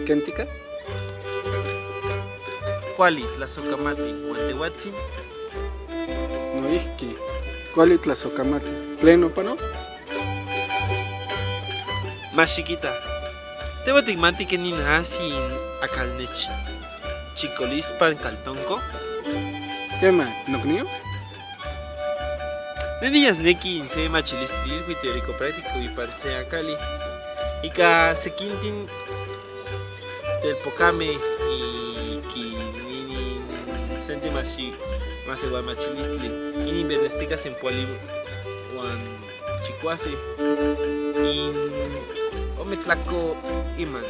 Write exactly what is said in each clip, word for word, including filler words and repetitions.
Ken tika? Kuali, tlasokamati. Huan tehuatsin? Noijki, kuali, tlasokamati. Tlen opano? Mashikita. Tehuan tikmati kenin nasi akal nech-, chikolispan kaltonko? Kema, nokniu. Ninias neki in se machilistli ilhuil teórico práctico ipan se akali. Ika sekintin telpokame, i ki ninin sente mashi-, masewal machilistli. Inin benestika sempoali huan chikuase. In ome tlako iman.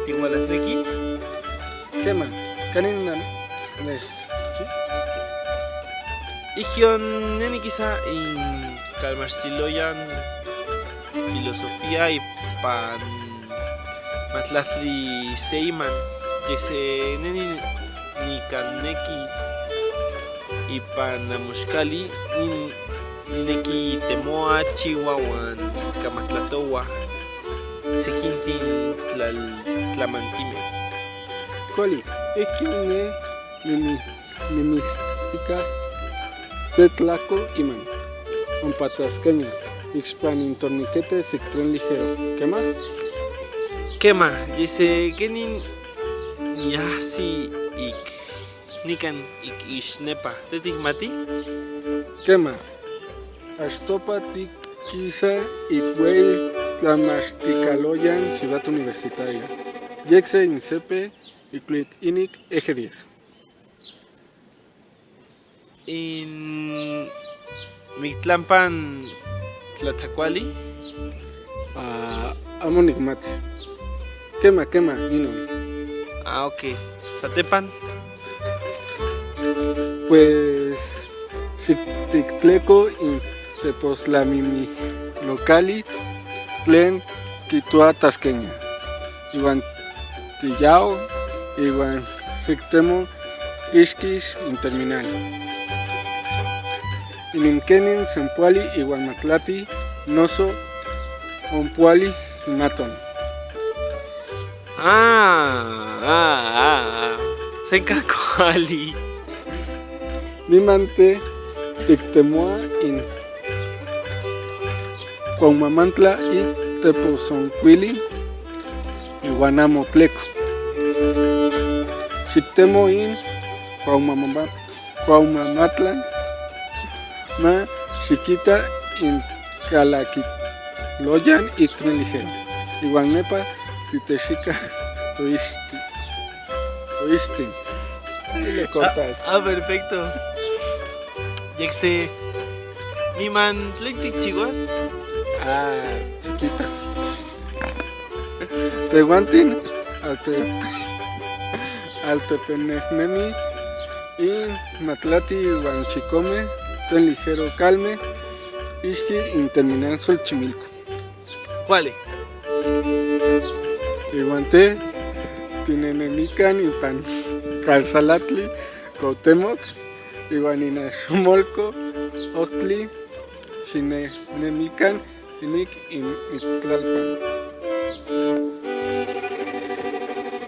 Tihualasneki? Kema, kanin nan, nes-, si? Ikion neni kisa in kalmashtiloyan filosofía ipan matlatli seiman, kese neni nikan neki ipan namushkali, nin-, nineki temoa, chihua huan kamatlatohua sekintin tlal-, tlamantime. Kuali, ikion ne nini-, ninistika se tlako iman. Ompa taskeña, ixpan in torniquete, se tren ligero. Kema? Kema, yese kenin niasi ik nikan ik ixnepa. Te tikmati? Kema, astopa tikisa ik huei tlamashtikaloyan Ciudad Universitaria. Yekse in sepe, ikluk inik eje diez. In miktlampan tlatsakuali? Ah, amo nikmati. Kema, kema, inon. Ah, ok. Satepan? Pues, xiktiktleko in tepozlamimi lokali tlen kitua taskeña. Ihuan tiyao, ihuan xiktemo ixkix in terminal. Inin kenin sempoali ihuan matlati noso ompoali maton. Ah, ah, ah, ah. Senka kuali. Niman te tiktemoa in kuaumamantla ik tepozonkuili ihuan amo tleko. Xiktemo in kuaumamama-, kuaumamatlan, ma xikita in kalakitloyan ik tren ligero. Ihuan nepa titeshika toixti-, toixtin. Y le cortas. Ah, ah, perfecto. Yekse, niman tlen tikchihuas? Ah, chiquita. Tehuantin, alte-, altepenehnemi in matlati huan chikome tren ligero kalme ixki in terminal Xochimilco. Kuali. Ihuan te, tinenemikan ipan kalsalatli Cuauhtémoc, ihuan in Axomolco ojtli, xinenemikan inik in Miktlalpan.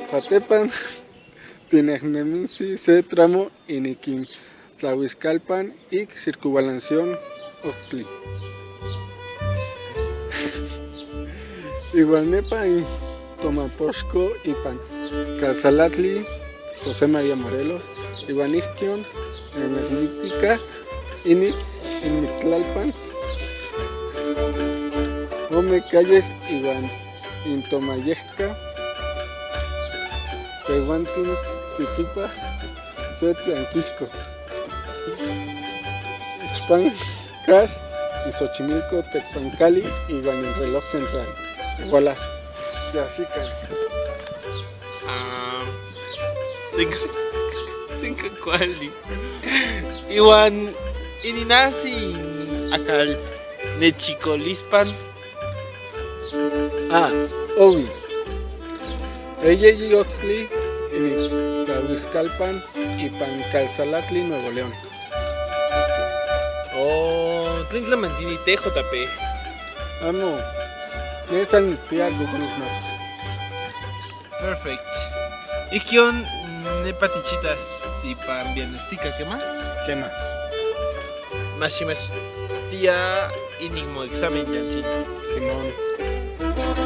Satepan, tinenemikan se tramo inik in Tlahuiskalpan ik circunvalación ojtli. Ihuan nepa in tomapoxco ipan kalsalatli José María Morelos, ihuan ijkion, eh, magnífica, inik in Miktlalpan, ome calles ihuan in tomayejka, tehuantin tikipa se tiankisko. Ixpan kas in Xochimilco tekpankali ihuan in reloj central. Voilà. Tiasikan. Ah, senka, senka kuali. Ihuan, inin nasi akal nechikolispan? Ah, owi. Eyeyi ojtli inik Tlahuiskalpan ipan kalsalatli Nuevo León. Oh, tlen tlamantini te, J P? Amo. Ne san nikpia Google Maps. Perfect. Ikyo, ne pati chita si pa viernes tika kema. Kema. Mashi mash tia inik mo examen tian chin. Simón.